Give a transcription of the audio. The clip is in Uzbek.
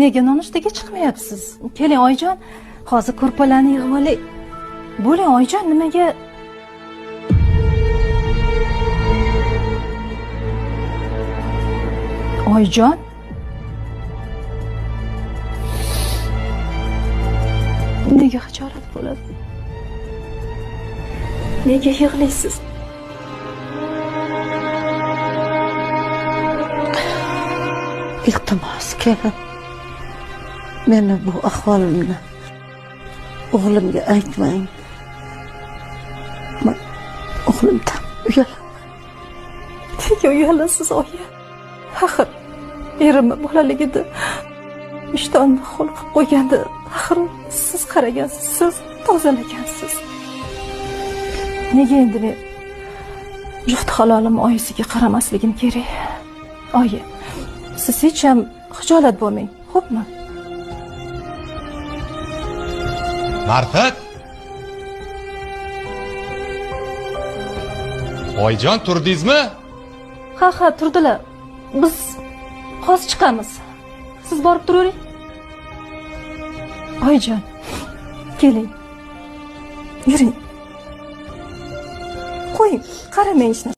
Nega nonushtaga chiqmayapsiz? Keling oyijon, hozir ko'rpalarni yig'ib olay. Bo'ling oyijon, nimaga? Oyijon? Nega xijolat bo'ladi? Nega yig'laysiz? Iltimos kelin, meni bu ahvolimni o'g'limga aytmang. Men o'g'limdan uyalaman. Nega uyalasiz oyi? Axir erimni bolaligida ishtonni ho'l qilib qo'ygandi. Axir siz qaragansiz, siz tozalagansiz. Nega endi men juft halolim oyisiga qaramasligim kerak? Oyi, siz hech ham xijolat bo'lmang, xo'pmi? Ma'rifat! Oyijon, turdingizmi? Ha, ha, turdilar. Biz hozir chiqamiz. Siz borib turavering. Oyijon, keling. Yuring. Qo'ying, qaramang hech narsa.